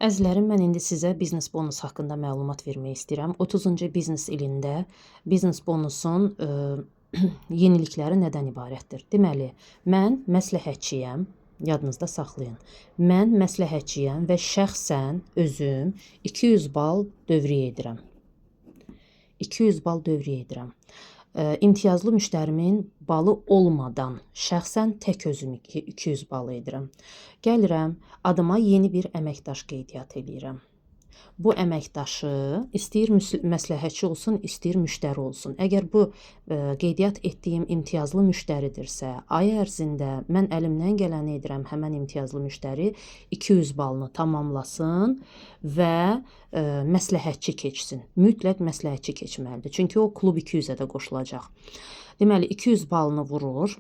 Əzizlərim, mən indi sizə biznes bonus haqqında məlumat vermək istəyirəm. 30-cu biznes ilində biznes bonusun yenilikləri nədən ibarətdir? Deməli, mən məsləhətçiyəm. Yadınızda saxlayın. Mən məsləhətçiyəm və şəxsən özüm 200 bal dövriyyə edirəm. 200 bal dövriyyə edirəm. İmtiyazlı müştərimin balı olmadan şəxsən tək özüm 200 bal edirəm. Gəlirəm, adıma yeni bir əməkdaş qeydiyyat eləyirəm. Bu əməkdaşı istəyir məsləhətçi olsun, istəyir müştəri olsun. Əgər bu qeydiyyat etdiyim imtiyazlı müştəridirsə, ay ərzində mən əlimdən gələni edirəm, həmən imtiyazlı müştəri 200 balını tamamlasın və məsləhətçi keçsin. Mütləq məsləhətçi keçməlidir. Çünki o klub 200-ə də qoşulacaq. Deməli 200 balını vurur.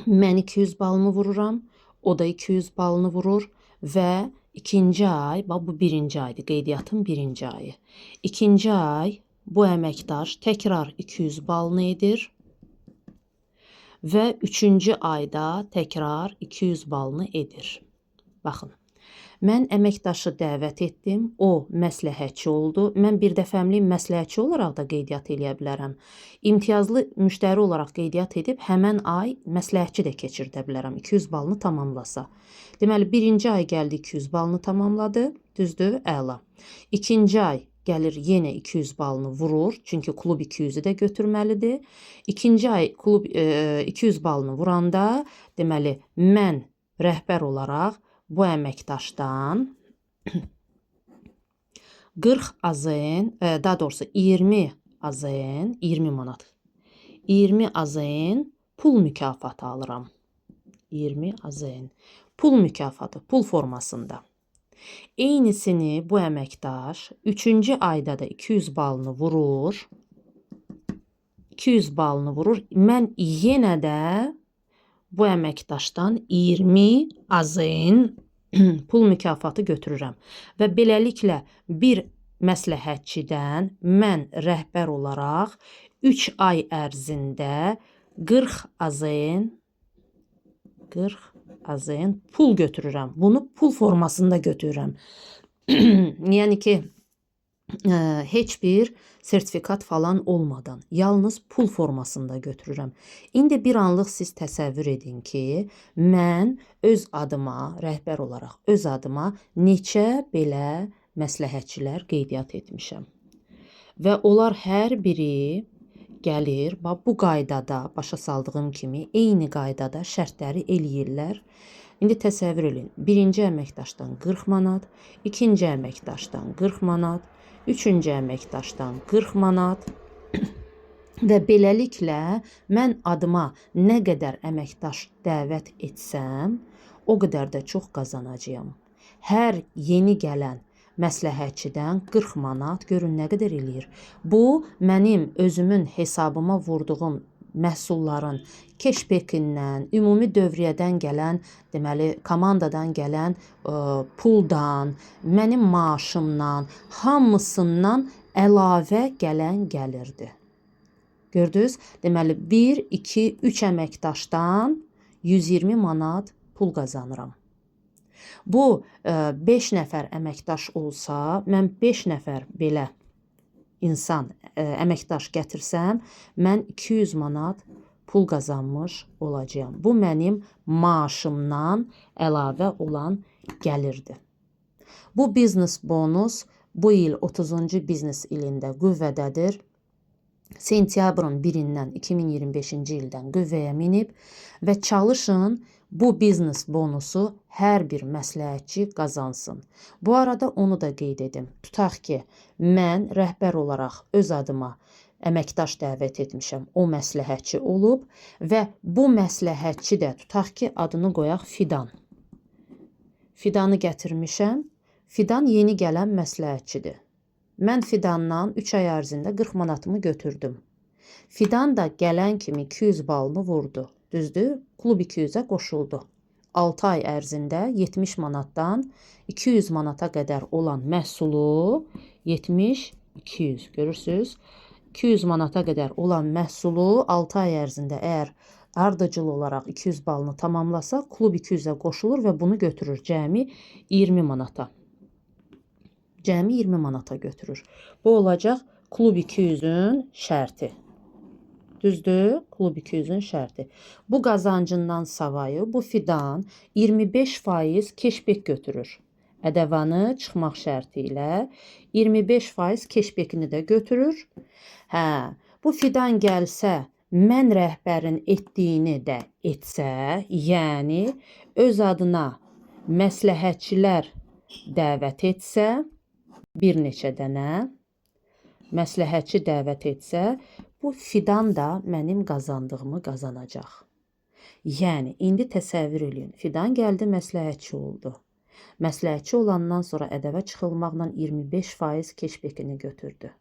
Mən 200 balımı vururam, o da 200 balını vurur və ikinci ay, bax bu birinci aydır, qeydiyyatın birinci ayı. İkinci ay bu əməkdaş təkrar 200 balını edir və üçüncü ayda təkrar 200 balını edir. Baxın. Mən əməkdaşı dəvət etdim, o məsləhətçi oldu. Mən bir dəfəmlik məsləhətçi olaraq da qeydiyyat eləyə bilərəm. İmtiyazlı müştəri olaraq qeydiyyat edib həmən ay məsləhətçi də keçirdə bilərəm 200 balını tamamlasa. Deməli, birinci ay gəldi 200 balını tamamladı, düzdür? Əla. İkinci ay gəlir yenə 200 balını vurur, çünki klub 200-ü də götürməlidir. İkinci ay klub 200 balını vuranda, deməli, mən rəhbər olaraq bu əməkdaşdan 40 AZN, daha doğrusu 20 AZN, 20 manat. 20 AZN pul mükafatı alıram. 20 AZN pul mükafatı, pul formasında. Eynisini bu əməkdaş 3-cü ayda da 200 balını vurur. 200 balını vurur. Mən yenə də bu əməkdaşdan 20 AZN pul mükafatı götürürəm. Və beləliklə bir məsləhətçidən mən rəhbər olaraq 3 ay ərzində 40 AZN 40 AZN pul götürürəm. Bunu pul formasında götürürəm. Yəni ki, heç bir sertifikat falan olmadan, yalnız pul formasında götürürəm. İndi bir anlıq siz təsəvvür edin ki, mən öz adıma, rəhbər olaraq öz adıma neçə belə məsləhətçilər qeydiyyat etmişəm. Və onlar hər biri gəlir, bax bu qaydada, başa saldığım kimi eyni qaydada şərtləri eləyirlər. İndi təsəvvür eləyin. Birinci əməkdaşdan 40 manat, ikinci əməkdaşdan 40 manat, üçüncü əməkdaşdan 40 manat və beləliklə mən adıma nə qədər əməkdaş dəvət etsəm, o qədər də çox qazanacağam. Hər yeni gələn məsləhətçidən 40 manat görün nə qədər eləyir. Bu mənim özümün hesabıma vurduğum məhsulların cashbackindən, ümumi dövriyyədən gələn, deməli komandadan gələn puldan, mənim maaşımdan, hamısından əlavə gələn gəlirdi. Gördünüz? Deməli 1, 2, 3 əməkdaşdan 120 manat pul qazanıram. Bu 5 nəfər əməkdaş olsa, mən 5 nəfər belə insan, əməkdaş gətirsəm, mən 200 manat pul qazanmış olacağam. Bu mənim maaşımdan əlavə olan gəlirdi. Bu biznes bonus bu il 30-cu biznes ilində qüvvədədir. Sentyabrın 1-dən 2025-ci ildən qüvvəyə minib və çalışın bu biznes bonusu hər bir məsləhətçi qazansın. Bu arada onu da qeyd edim. Tutaq ki, mən rəhbər olaraq öz adıma əməkdaş dəvət etmişəm. O məsləhətçi olub və bu məsləhətçi də tutaq ki, adını qoyaq Fidan. Fidanı gətirmişəm. Fidan yeni gələn məsləhətçidir. Mən Fidandan 3 ay ərzində 40 manatımı götürdüm. Fidan da gələn kimi 200 balını vurdu. Düzdür? Klub 200-ə qoşuldu. 6 ay ərzində 70 manatdan 200 manata qədər olan məhsulu 70 200 görürsüz. 200 manata qədər olan məhsulu 6 ay ərzində əgər ardıcıl olaraq 200 balını tamamlasa, klub 200-ə qoşulur və bunu götürür cəmi 20 manata. Cəmi 20 manata götürür. Bu olacaq Klub 200-ün şərti. Düzdür? Klub 200-ün şərti. Bu qazancından savayı bu Fidan 25% cashback götürür. Ədəvanı çıxmaq şərti ilə 25% cashbackini də götürür. Hə, bu Fidan gəlsə mən rəhbərin etdiyini də etsə, yəni öz adına məsləhətçilər dəvət etsə, bir neçə dənə məsləhətçi dəvət etsə, bu Fidan da mənim qazandığımı qazanacaq. Yəni indi təsəvvür eləyin. Fidan gəldi, məsləhətçi oldu. Məsləhətçi olandan sonra ədəvə çıxılmaqla 25% cashbackini götürdü.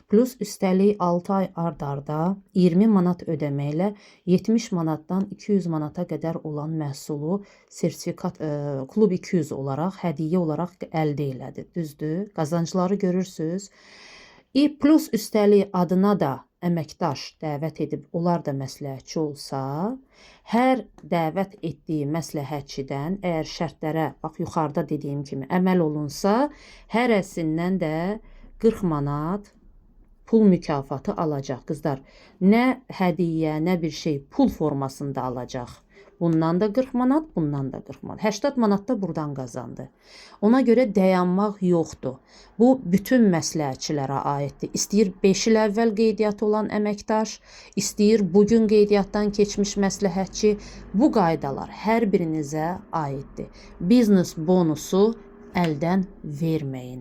Plus üstəlik 6 ay ard-arda 20 manat ödəməklə 70 manatdan 200 manata qədər olan məhsulu sertifikat Klub 200 olaraq hədiyyə olaraq əldə elədi. Düzdür? Qazancları görürsüz. İ plus üstəlik adına da əməkdaş dəvət edib onlar da məsləhətçi olsa, hər dəvət etdiyi məsləhətçidən əgər şərtlərə, bax yuxarıda dediyim kimi əməl olunsa, hərəsindən də 40 manat pul mükafatı alacaq qızlar. Nə hədiyyə, nə bir şey pul formasında alacaq. Bundan da 40 manat, bundan da 40 manat. 80 manat da buradan qazandı. Ona görə dayanmaq yoxdur. Bu bütün məsləhətçilərə aiddir. İstəyir 5 il əvvəl qeydiyyatı olan əməkdaş, istəyir bu gün qeydiyyatdan keçmiş məsləhətçi, bu qaydalar hər birinizə aiddir. Biznes bonusu əldən verməyin.